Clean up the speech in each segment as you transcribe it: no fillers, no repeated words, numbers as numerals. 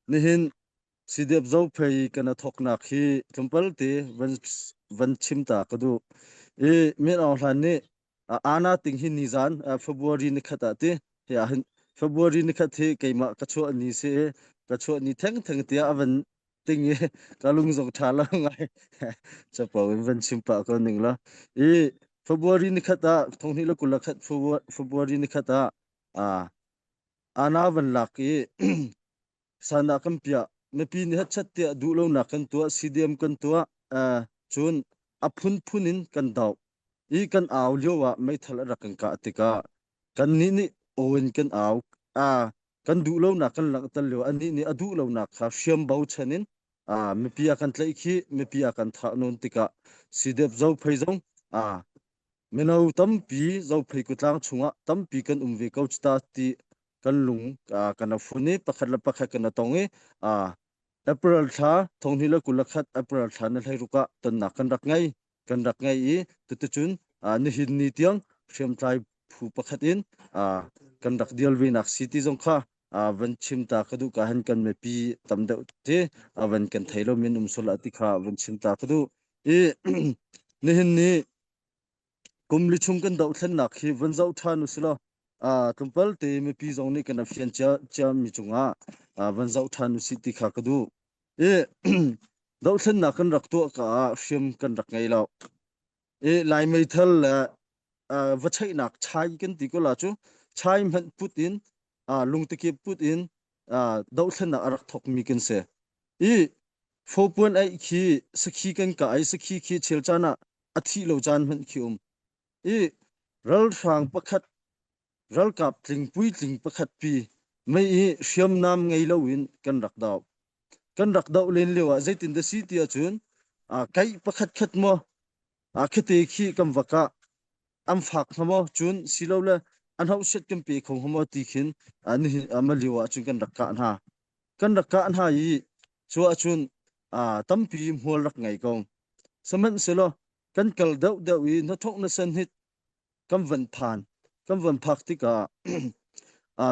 Nihin CDF Zophei kan a thawknak hi tlawmpal te van van chim ta ka duh. I Min Aung Hlaing nih Ana ting hi nizan February nikhat ah ti hi ah hin February nikhat hi keimah ka chuah ni si i ka chuah ni thengtheng tiah a van ting i ka lung zong ṭha lo ngai. Capo in van chim pah ko ning la. I February nikhat ah 2021 February nikhat ah Ana van lak i sanah kan piah. Mipi nih hachat tiah duh lonak kan tuah, CDM kan tuah, cun a phunphun in kan doh. I kan au lio ah meithal a rak kan kah tikah kannih nih aw in kan au. Kan duh lonak kan langhter lio anih nih a duh lonak kha hriam bochan in mipi a kan tlaih khih, mipi a kan thah nawn tikah CDF Zophei zong mino tampi Zophei kutlang chungah tampi kan um ve ko ta ti kan lung kan a fun i pakhat le pakhat kan a tong i April thla 2021 April thla na 16 ah tonnak kan rak ngei kan rak ngei i tuticun nihin ni tiang hriamtlai phu pakhat in kan rak deal ve nak si ti zong kha van chim ta ka duh ka han kan mipi tam deuh ti van kan thei lo min um sul ti kha van chim ta ka duh i nihin ni kum li chung kan dohthlennak hi van zoh ṭhan usilaw tlawmpal te mipi zong nih kan fian cia ciami cungah van zoh ṭhan usih ti kha ka duh. I dohthlennak kan rak tuah ka ah hriam kan rak ngei lo. I Lai meithal le va cheihnak chai kan ti ko la cu chai hmanh put in lungtikip put in dohthlennak a rak thawkmi kan si. I fopuan aih khi sakhi kan kah i sakhi khi chel caan ah a thih lo caan hmanh khi um. I ralhrang pakhat ralkap tling puitling pakhat pi mei i hriamnam ngei loin kan rak doh. Kan rak doh len lio ah zeitin dah si ti ahcun kaih pakhat khat maw khite khi kan va kah an fak hnga maw cun silole an hauhsiat kan pe kho hnga maw ti khin nihin ma lio ahcun kan rak kah hna. Kan rak kah hna i cu ahcun tampi hmual rak ngei ko. Sihmanhsehlaw kan kal deuhdeuh i hnathawk na sen hit kan van phan. Kan van phak tikah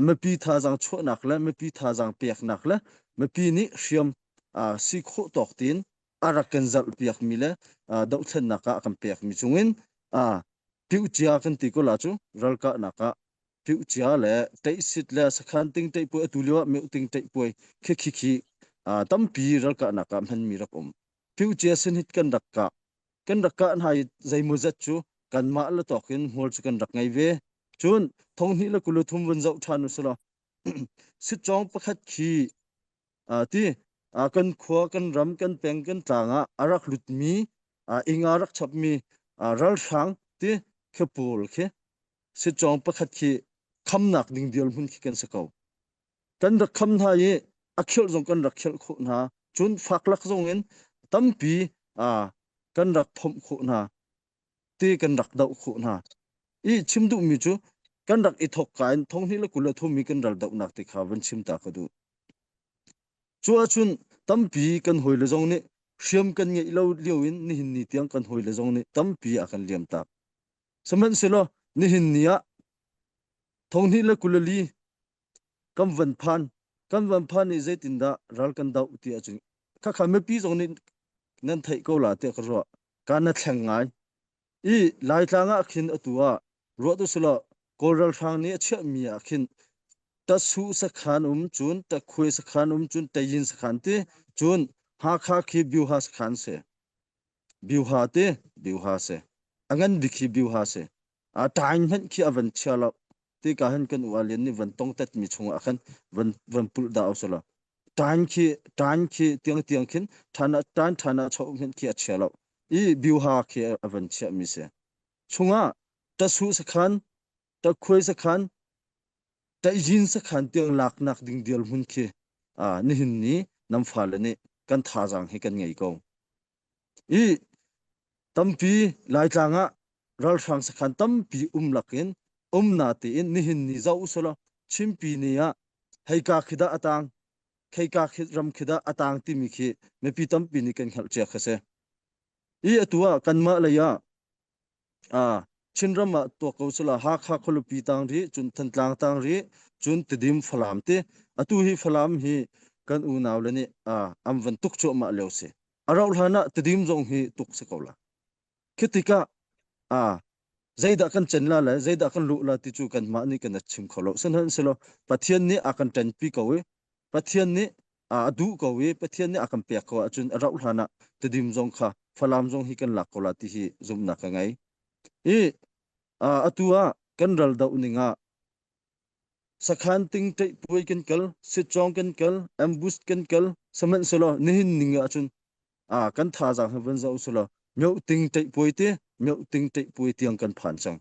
mipi thazaang chuahnak le mipi thazaang peknak le mipi nih hriam si khawh tawk tiin a rak kan zalhpiakmi le dohthlennak ah a kan pekmi chungin piucia kan ti ko la cu ralkahnak ah piucia le ṭeihsit le sakhan ting ṭeihpuai atu lio ah meuh ting ṭeihpuai khi khi khi tampi ralkahnak ah hmanmi rak um. Piucia sinhit kan rak kah. Kan rak kah hna i zeimawzat cu kanmah le tawk in hmual cu kan rak ngei ve. Cun 2023 vun zoh ṭhan usulaw sitcawng pakhat khi ti kan khua kan ram kan peng kan tlang ah a rak lutmi ing ah rak chapmi ralhrang ti khi pawl khi sitcawng pakhat khi khamnak ding dirhmun khi kan si ko. Kan rak kham hna i a khirh zong kan rak khirh khawh hna. Cun faklak zong in tampi kan rak phomh khawh hna ti kan rak doh khawh hna. I chim duhmi cu kan rak i thawk ka in 2023 mi kan ral dohnak ti kha van chim ta ka duh. Cu ahcun tampi kan hawile zong nih hriam kan ngeih lo lio in nihin ni tiang kan hawile zong nih tampi a kan liam tak. Sihmanhsehlaw nihin ni ah 2024 kan van phan kan van phan i zeitindah ral kan doh ti ahcun khakha mipi zong nih nan theih ko la tiah ka ruah ka na thleng ngai i Laitlang ah khin atu ah ruah tu silo Kawl ralhrang nih a chiahmi ah khin tasu sakhan um cun takhuai sakhan um cun tayin sakhan ti cun Hakha khi Byuha sakhan si Byuha ti Byuha si a ngan bik hi Byuha si a tain hmanh khi a van chia lo ti ka han kan u lian nih van tong tet mi chungah khan van van pulh da usala tain khi tain khi tiang tiang khin thana tan thana chau hmanh khi a chia lo i biuha khi a van chia mi si chungah ta su sakhan ta khuai sakhan ta yin sakhan tiang lak nak ding dial hmun khi a nihin ni nam fa le nih kan thazang hi kan ngei ko I tampi Laitlang ah ralhrang sakhan tampi um lakin um na tiin nihin ni zoh usulaw Chinpi ni ah heika khi dah a tang, kheika khi ram khi dah a tang timi khi mipi tampi nih kan hngalh cia kha si. I atu ah kanmah lei ah Chinram ah tuak ko sila Hakha khualipi tang rih, cun Thantlang tang rih, cun Tidim Falam ti. Atu hi Falam hi kan unau le nih an van tuk cuahmah lio si. A rauh hlan ah Tedim zong hi tuk si ko la. Khi tikah zeidah kan cen la le zeidah kan luh la ti cu kanmah nih kan chim kho lo. Sihmanhsehlaw Pathian nih a kan ṭanpi ko i Pathian nih a duh ko i Pathian nih a kan pek ko ahcun a rauh hlan ah Tedim zong kha Falam zong hi kan lak ko la ti hi zumhnak ka ngei. I atu ah kan ral doh ning ah sakhan ting ṭeih puai kan kal, sitcawng kan kal, ambush kan kal, sihmanhsehlaw nihin ning ahcun kan thazaang hi van zoh usulaw mioh ting ṭeih puai ti mioh ting ṭeih puai tiang kan phan cang.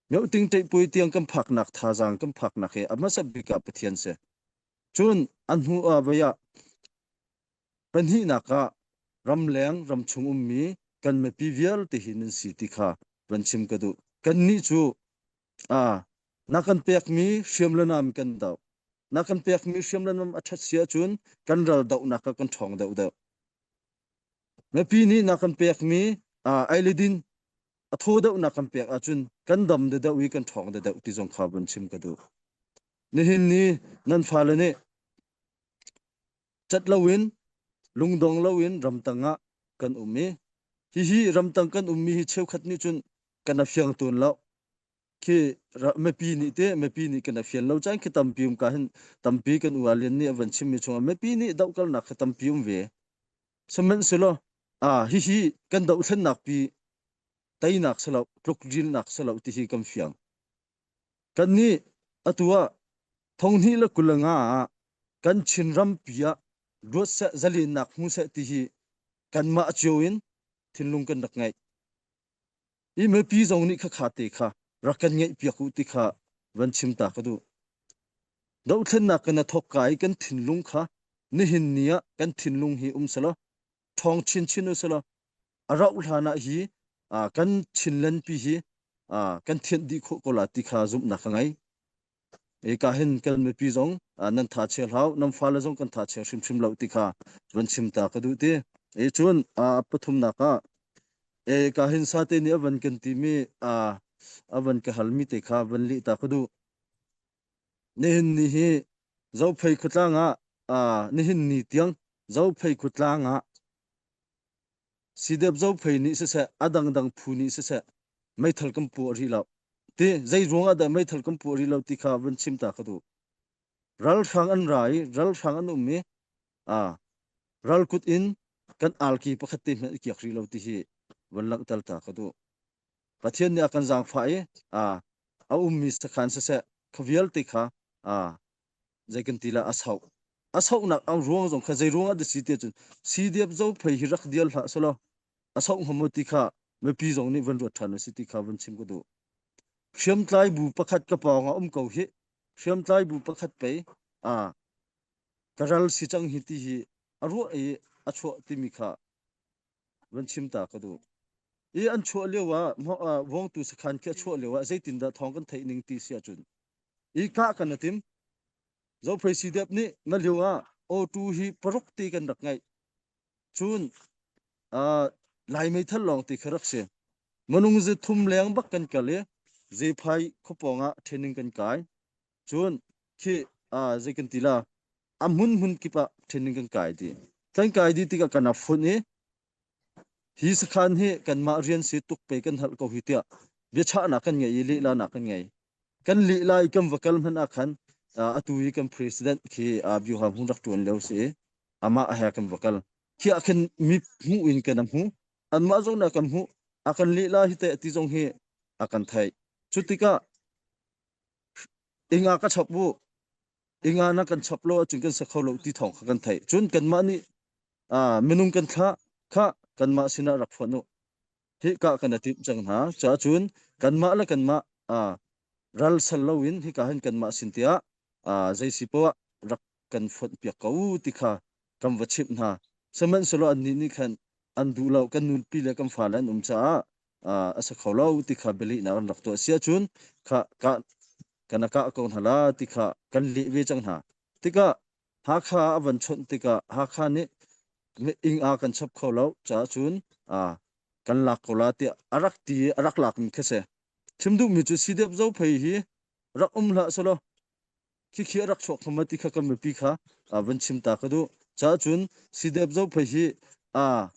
Mioh ting ṭeih puai tiang kan phaknak thazaang kan phaknak hi a hmasa bik ah Pathian si. Cun a hnu ah voi ah Pahnihnak ah ramleng ramchung ummi kan mipi vialte hi nan si ti kha van chim ka duh. Kannih cu na kan pekmi hriam le nam kan doh. Na kan pekmi hriam le nam a ṭhat si ahcun kan ral dohnak ah kan ṭhawng deuhdeuh. Mipi nih na kan pekmi ei le din a thaw deuh na kan pek ahcun kan dam deuh i kan ṭhawng deuh ti zong kha van chim ka duh. Nihin ni nan fale nih cat loin lungdong loin ramtang ah kan um i hihi ramtang kan ummi hi cheukhat nih cun kan a fiang tawn lo. Khi mipi nih te mipi nih kan a fian lo caan khi tampi um ka hin tampi kan u alian nih a van chimmi chungah mipi nih dohkalnak kha tampi um ve. Sihmanhsehlaw hihi kan dohthlennak pi teinak si lo tlukrilnak si lo ti hi kan fiang. Kannih atu ah 2025 ah kan Chin rampi ah luat seh zalennak hmu seh ti hi kanmah cio in thinlung kan rak ngeih. I mipi zong nih khakha te kha rak kan ngeih piak u ti kha van chim ta ka duh. Dohthlennak kan a thawk ka i kan thinlung kha nihin ni ah kan thinlung hi um selaw ṭhawng chinchin u selaw a rauh hlan ah hi kan Chinland pi hi kan thianh dih khawh ko la ti kha zumhnak ka ngei. Eka hin kan mipi zong nan tha chia hlau, nan fale zong kan tha chia hrimhrim lo ti kha van chim ta ka duh ti. E cun pathumnak ah e ka hin sate nih a van kan timi a van ka halmi te kha van lih ta ka duh. Nihin ni hi Zophei khuatlang ah nihin ni tiang Zophei khuatlang ah Sidep Zophei nih siseh a dangdang phu nih siseh meithal kan puah rih lo. Ti zei ruang ah dah meithal kan puah rih lo ti kha vun chim ta ka duh. Ralhrang an ra i ralhrang an um i ral kut in kan alki pakhat te hmanh i kiak rih lo ti hi van langhter ta ka duh. Pathian nih a kan zaangfah i a ummi sakhan siseh kha vialte kha zei kan ti la a sauh. A sauhnak ang ruang zong kha zei ruang ah dah si ti ahcun CDF Zophei hi rak dial hlah selaw a sauh hnga maw ti kha mipi zong nih van ruat ṭhan u si ti kha van chim ka duh. Hriamtlai bu pakhat ka pawng ah um ko hih. Hriamtlai bu pakhat pei ka ral si cang hi ti hi a ruah i a chuah timi kha van chim ta ka duh. I an chuah lio ah Vawngtu sakhan khi a chuah lio ah zeitindah thawng kan theih ning ti si ahcun i kah kan i tim. Zophei CDF nih na lio ah O2 hi paruk ti kan rak ngeih. Cun Lai meithal lawng ti kha rak si. Minung zi thum leng bak kan kal i Zephai khuapawng ah training kan kai. Cun khi zei kan ti la a hmun hmun kip ah training kan kai ti. Kan kai dih tikah kan funh i hi sakhan hi kanmah rian si tuk pe kan halh ko hi tiah biachahnak kan ngei i lehlanak kan ngei. Kan leh lai kan va kal hmanh ah khan atu i kan president khi Byuha hmun rak ṭuan lio si i amah he kan va kal. Khi ah khin mi hmuh in kan hmu. Anmah zong nih a kan hmuh. A kan leh lai hi teh ti zong hi a kan theih. Cu tikah inga ka chap u inga na kan chap lo ahcun kan sa kho lo ti thawng kha kan theih. Cun kanmah nih minung kan thlah kha kanmah sinah rak fonh u. Hika kan i timh cang hna. Cacun kanmah le kanmah ral sal loin hika hin kanmah sin tiah zei si poah rak kan fonh piak ko ti kha kan va chimh hna. Sihmanhsehlaw annih nih khan an duh lo, kan nupi le kan fale an um caah a si kho lo ti kha bialehnak an rak tuah. Si ahcun kha kan a kah ko hna la ti kha kan leh ve cang hna. Tikah Hakha a van chawnh tikah Hakha nih ing a kan chap kho lo caah cun kan lak ko la tiah a rak ti i a rak lakmi khi si. Chim duhmi cu CDF Zophei hi rak um hlah selaw. Khikhi a rak chuak thoma ti kha kan mipi kha van chim ta ka duh. Ca cun CDF Zophei hi a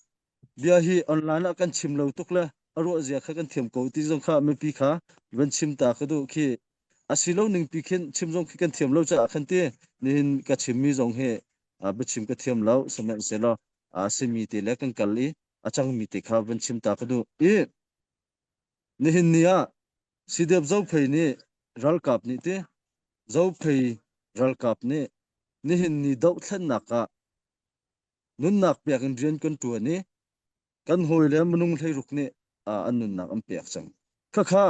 bia hi online ah kan chim lo tuk le a ruah zia kha kan thiam ko ti zong kha mipi kha van chim ta ka duh khi a si lo ning pi khin chim zong khi kan thiam lo caah khan ti nihin ka chimmi zong hi biachim ka thiam lo sihmanhsehlaw a simi te le kan kal i a cangmi te kha van chim ta ka duh i nihin ni ah CDF Zophei nih ralkap nih ti Zophei ralkap nih nihin ni dohthlennak ah nunnak pek in rian kan ṭuan i kan hawile minung 16 nih an nunnak an pek cang. Khakha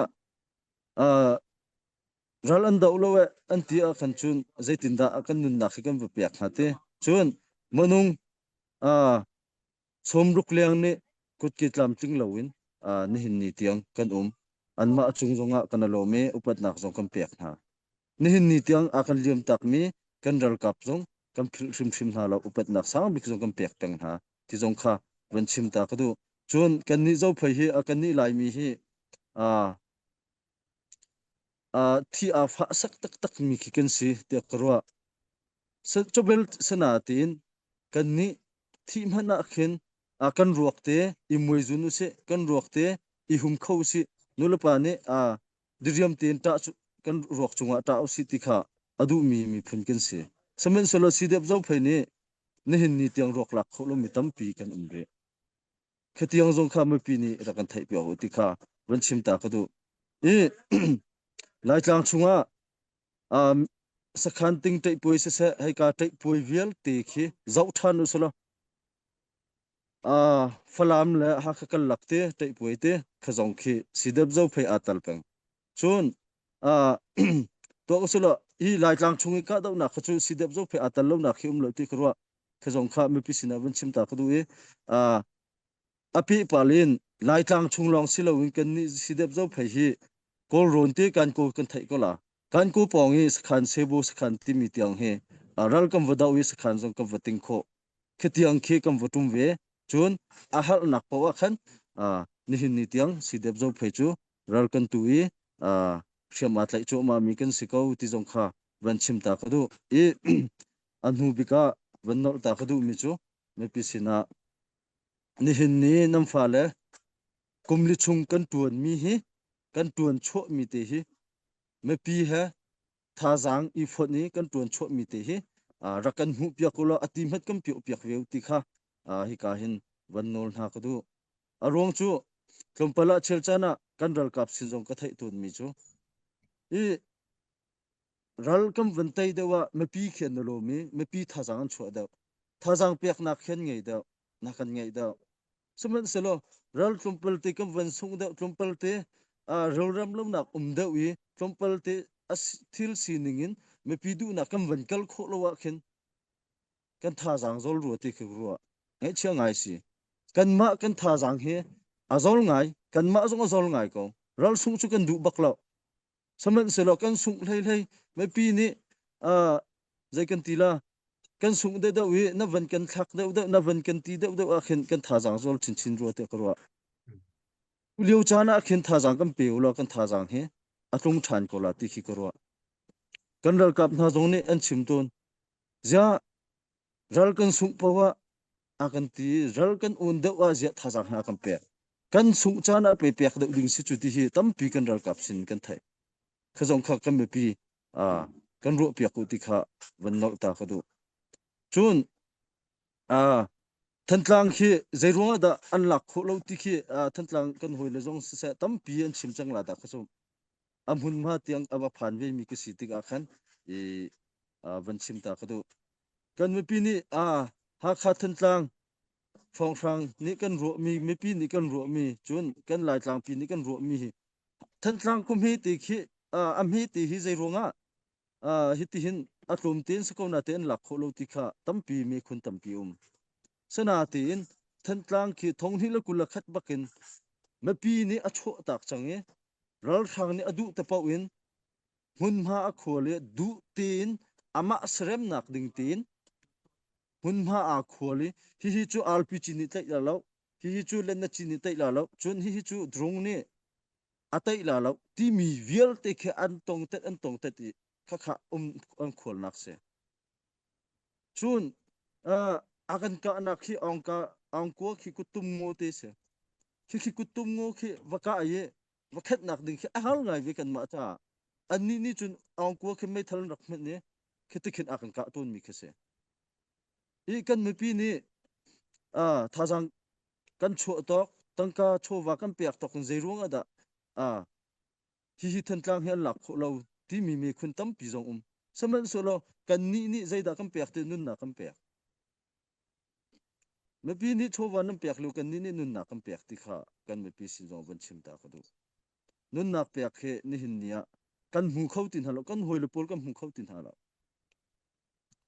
ral an doh lo eh an ti ah khan cun zeitindah kan nunnak hi kan va pek hnga ti. Cun minung 60 leng nih kutke tlamtling loin nihin ni tiang kan um. Anmah cung zongah kan i lawm i upatnak zong kan pek hna. Nihin ni tiang a kan liam takmi kan ralkap zong kan philh hrimhrim hna lo upatnak sang bik zong kan pek peng hna ti zong kha van chim ta ka duh. Cun kannih Zophei hi kannih Laimi hi thi aa fah sak taktak mi khi kan si tiah ka ruah. Cubel sana tiin kannih thih hmanh ah khin kan ruak te i muaizun usih, kan ruak te i hum kho usih. Nulepa nih diriam tein ṭah cu kan ruak cungah ṭah usih ti kha a duhmi miphun kan si. Sihmanhsehlaw CDF Zophei nih nihin ni tiang ruak lak khawh lomi tampi kan um rih. Khatiang zong kha mipi nih rak kan theih piak u ti kha van chim ta ka duh. I Laitlang chungah um, sakhan ting ṭeihpuai siseh heika ṭeihpuai vialte khi zoh ṭhan u selaw uh, Falam le Hakha kal lak te ṭeihpuai te kha zong khi CDF Zophei aa tal peng. Cun uh, tuah u selaw hi Laitlang chung i kahdohnak kha cu CDF Zophei aa tal lonak khi um lo ti ka ruah. Kha zong kha mipi sinah vun chim ta ka duh i uh, a pehpal in Laitlang chung lawng si loin kannih CDF Zophei hi Kawlrawn te kan kaw kan theih ko la. Kan ku pawng i sakhan Cebu sakhan timi tiang hi ral kan va doh i sakhan zong kan va ting khawh. Khi tiang khi kan va tum ve. Cun a harnak paoh ah khan nihin ni tiang CDF Zophei cu ral kan tu i hriam aa tlaih cuahmah mi kan si ko ti zong kha van chim ta ka duh. I a hnu bik ah van nolh ta ka duhmi cu mipi sinah nihin ni nan fale kum li chung kan ṭuanmi hi kan ṭuan chuahmi te hi mipi he thazaang i fonh i kan ṭuan chuahmi te hi rak kan hmuh piak u law a ti hmat kan piah piak ve ti kha hika hin van nawl hna ka duh. A ruang cu tlawmpal ah chel caan ah kan ralkap sin zong ka theih tawnmi cu i ral kan van tei deuh ah mipi khi an lawm i mipi thazaang an chuah deuh. Thazaang peknak khi an ngei deuh, na kan ngeih deuh. Sihmanhsehlaw ral tlawmpal te kan van sungh deuh tlawmpal te rilrem lonak um deuh i tlawmpal te thil sining in mipi duhnak kan van kal khawh lo ah khin kan thazaang zol rua ti khi ruah ngaihchia ngai si. Kanmah kan thazaang hi a zol ngai, kanmah zong a zol ngai ko. Ral sungh cu kan duh bak lo. Sihmanhsehlaw kan sungh hleihlei mipi nih uh, zei kan ti la kan sungh deuh deuh i na van kan thlak deuh deuh na van kan ti deuh deuh ah khin kan thazaang zual chinchin rua tiah ka ruah. Lio caan ah khin thazaang kan pe ulaw kan thazaang hi a tlung ṭhan ko la ti khi ka ruah. Kan ralkap hna zong nih an chim tawn. Ziah ral kan sungh paoh ah a kan ti ral kan un deuh ah ziah thazaang hna kan pek kan sungh caan ah pe pek deuh ding si cu ti hi tampi kan ralkap sin kan theih kha zong kha kan mipi kan ruah piak u ti kha van nolh ta ka duh cun Thantlang khi zei ruangah dah an lak khawh lo ti khi Thantlang kan hawi le zong siseh tampi an chim cang la dah kha cu a hmunhma tiang a va phan ve mi ka si tikah khan i van chim ta ka duh. Kan mipi nih Hakha Thantlang hrawnghrang nih kan ruahmi mipi nih kan ruahmi cun kan Laitlangpi nih kan ruahmi hi Thantlang khua hme te khi a hme te hi zei ruangah hitihin a tlawm tein si ko na te an lak khawh lo ti kha tampi mikhun tampi um. Sinain Thantlang khi 2021 bakin mipi nih a chuahtak cang i ralhrang nih a duh te paoh in hmunhma a khual i duh tein amah seremnak ding tein hmunhma aa khual i hihi cu RPG nih tlaih la lo hihi cu lennaci nih tlaih la lo cun hihi cu drone nih a tlaih la lo timi vialte khi an tongtet an tongtet i. Khakha um an khualnak si. Cun uh, a kan kahnak khi ongka ongkua khi kuttum ngo te si. Khi khi kuttum ngo khi va kah i va khetnak ding khi a har ngai ve kanmah caah. Annih nih cun ongkua khi meithal an rak hmet i khi tikhin a kan kah tawnmi khi si. I kan mipi nih uh, thazaang kan chuah tawk, tangka chawva kan pek tawk in zei ruang ah dah uh, hihi Thantlang hi an lak khawh lo timi miphun tampi zong um. Sihmanhsehlaw kannih nih zeidah kan pek ti nunnak kan pek. Mipi nih chawva nan pek lio kannih nih nunnak kan pek ti kha kan mipi sin zong van chim ta ka duh. Nunnak pek hi nihin ni ah kan hmu kho ti hna lo, kan hawile pawl kan hmu kho ti hna lo.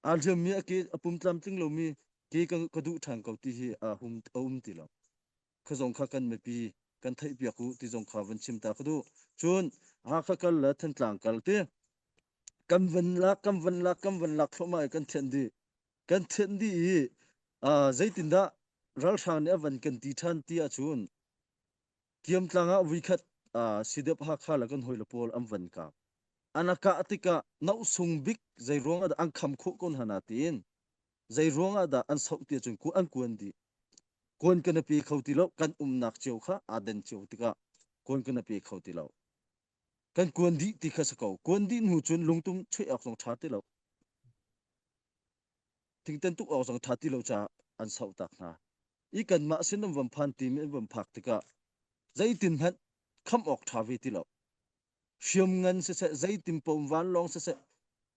Aa hliammi a ke a pum tlamtling lomi ke ka, ka duh ṭhan ko ti hi a hum a um ti lo. Kha zong kha kan mipi kan theihpiak u ti zong kha van chim ta ka duh. Cun Hakha kal le Thantlang kal ti kan van lak kan van lak kan van lak thluahmah i kan thianh dih. Kan thianh dih i uh, zeitindah ralhrang nih a van kan ti ṭhan ti ahcun Kiamtlang ah vuikhat uh, Sidep Hakha le kan hawile pawl an van kap. An a kah tikah nohsung bik zei ruang ah dah an kham khawh ko hna na tiin zei ruang ah dah an soh ti ahcun ku an kuan dih. Kuan kan i pe kho ti lo kan umnak cio kha aa den cio tikah kuan kan i pe kho ti lo. Kan kuan dih ti kha si ko. Kuan dih hnu cun lungtum chuih awk zong ṭha ti lo. Thingtan tuk awk zong ṭha ti lo caah an soh tak hna. I kanmah sin an van phan timi an van phak tikah zeitin hmanh kham awk ṭha ve ti lo. Hriamngan siseh zeitin paoh vanlawng siseh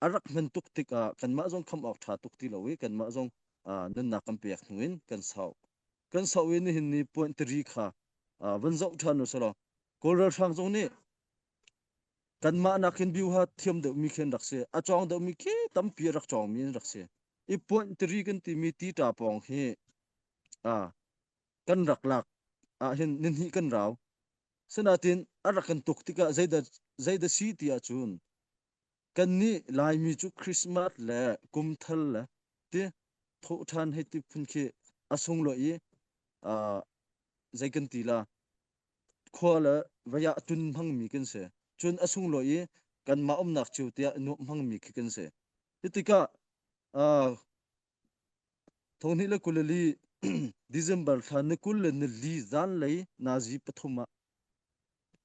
a rak hman tuk tikah kanmah zong kham awk ṭha tuk ti lo i kanmah zong nunnak kan pek hnu in kan sau. Kan sau i nihin ni point tiri kha van zoh ṭhan u selaw Kawl ralhrang zong nih kanmah nakin biuha thiam deuhmi khi an rak si. A cawng deuhmi khi tampi a rak cawngmi an rak si. I point tiri kan timi tita pawng hi kan rak lak ahhin nihnih kan rau. Sinain a rak kan tuk tikah zeidah zeidah si ti ahcun kannih Laimi cu Christmas le kumthar le ti thawhṭhan hei ti phun khi a sunglawi i uh, zei kan ti la khua le vei ah tun hmangmi kan si. Cun a sunglawi i kanmah umnak cio tiah nuamh hmangmi khi kan si. Hi tikah uh, 2024 December thla ni 24 zanlei nazi pathum ah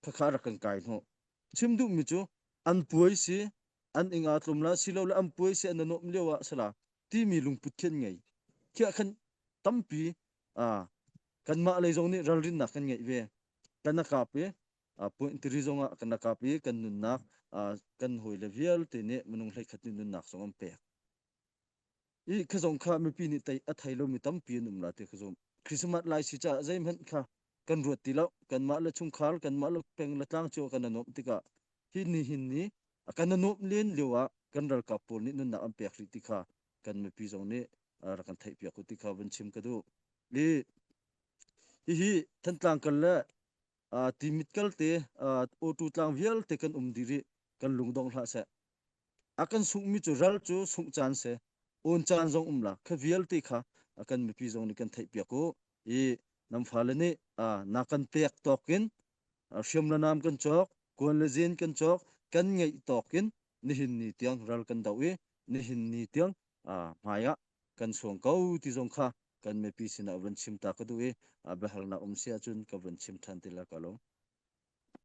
khakha rak kan kai hnawh. Chim duhmi cu an puai si, an inga tlum la silole an puai si an nuamh lio ah sala timi lungput khi an ngei. Khiah khan tampi ah kanmah lei zong nih ralrinnak kan ngeih ve. Kan a kap i point tiri zong ah kan a kap i kan nunnak kan hawile vialte nih minung hleikhat nih nunnak zong an pek. I kha zong kha mipi nih tei a thei lomi tampi an um la ti ka zumh. Christmas lai si caah zeihmanh kha kan ruat ti lo. Kanmah le chungkhar, kanmah le peng le tlang cio kan i nuamh tikah hi ni hin ni kan i nuamh len lio ah kan ralkap pawl nih nunnak an pek rih ti kha kan mipi zong nih rak kan theihpiak u ti kha vun chim ka duh. I hihi Thantlang kal le Timit kal te auto tlang vialte kan um dih rih kan lungdong hlah seh. A kan sunghmi cu ral cu sungh caan si. Awn caan zong um la. Kha vialte kha a kan mipi zong nih kan theihpiak u. I nan fale nih na kan pek tawk in hriam le nam kan cawk, kuan le zin kan cawk, kan ngeih tawk in nihin ni tiang ral kan doh i nihin ni tiang hmai ah kan suang ko ti zong kha kan mipi sinah van chim ta ka duh i biahalnak um si ahcun ka van chim ṭhan ti la ka lawm.